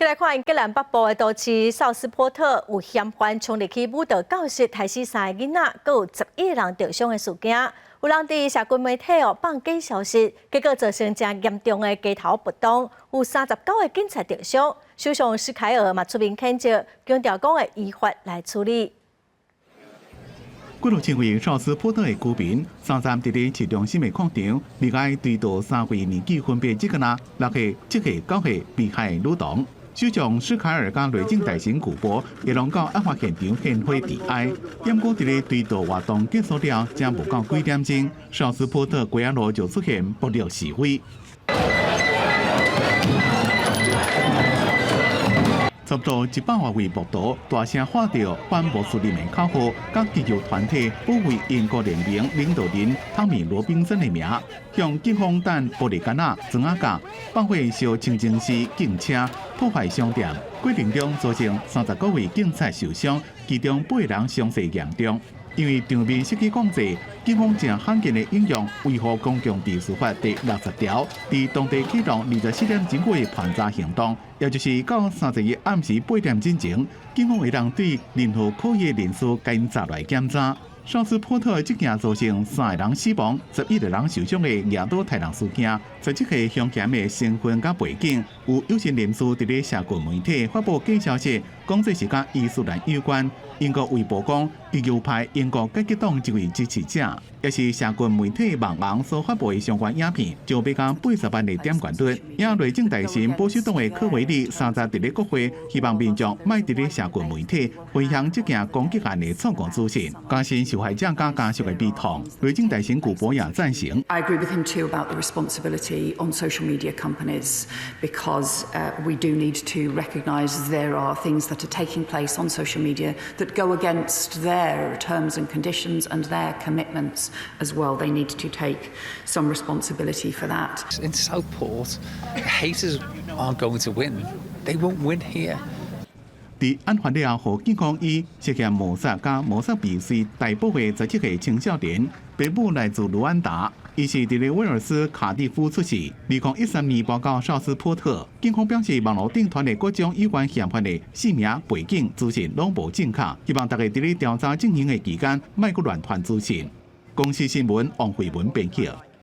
來看英格蘭北部的都市紹斯波特，有嫌犯衝入去舞蹈教室，刣死三个囡仔，閣有11個人著傷的事件。有人佇社群媒體哦放假消息，結果造成誠嚴重的街頭暴動，有39個警察著傷。首相施凱爾嘛出面譴責，強調講會依法來處理。幾落千位紹斯波特的居民，三站佇咧市中心的廣場，而來追悼三位年紀分別只個6歲、7歲、9歲被害女童。首相施凱爾佮內政大臣古柏也攏到案發現場獻花致哀。毋過佇咧追悼活動結束了，才無夠幾點鐘，紹斯波特街仔路就出現暴力示威。差不多100外位暴徒大聲喊著反穆斯林的口號，佮極右團體保衛英國聯盟領導人湯米羅賓森的名，向警方擲玻璃桿仔、磚仔角，放火燒清真寺警車，破壞商店。過程中造成39位警察受傷，其中八個人傷勢嚴重。因為場面失去控制，警方誠罕見的應用維護公共秩序法第60條，佇當地啟動24點鐘的盤查行動，也就是到31暗時8點進前，警方會當對任何可疑人士共𪜶查來檢查。紹斯波特這件造成三個人死亡、11個人受傷的舉刀刣人事件，17個兇嫌的身份佮背景，有有心人士佇咧社群媒體發布假消息，講這是佮伊斯蘭有關。英國衛報講，極右派英國改革黨一位支持者，也是社群媒體網紅所發布的相關影片，就欲共80萬的點閱率。也內政大臣保守黨的科維利三十佇咧國會，希望民眾莫佇咧社群媒體分享這件攻擊案的錯誤資訊，加深受害者佮家屬的悲痛。內政大臣古柏也贊成。 I agree with him too about the responsibility on social media companies because we do need to recognise there are things that are taking place on social media that go against their terms and conditions and their commitments as well. They need to take some responsibility for that. In Southport, haters aren't going to win. They won't win here. 佇案發了後，警方以涉嫌謀殺佮謀殺未遂逮捕的17歲青少年，爸母來自盧安達，伊是佇咧威爾斯卡蒂夫出世。2013年搬到紹斯波特。警方表示，網路頂傳的各種有關嫌犯的姓名、背景資訊攏無正確，希望大家佇咧調查進行的期間，莫閣亂傳資訊。公視新聞王慧文編輯。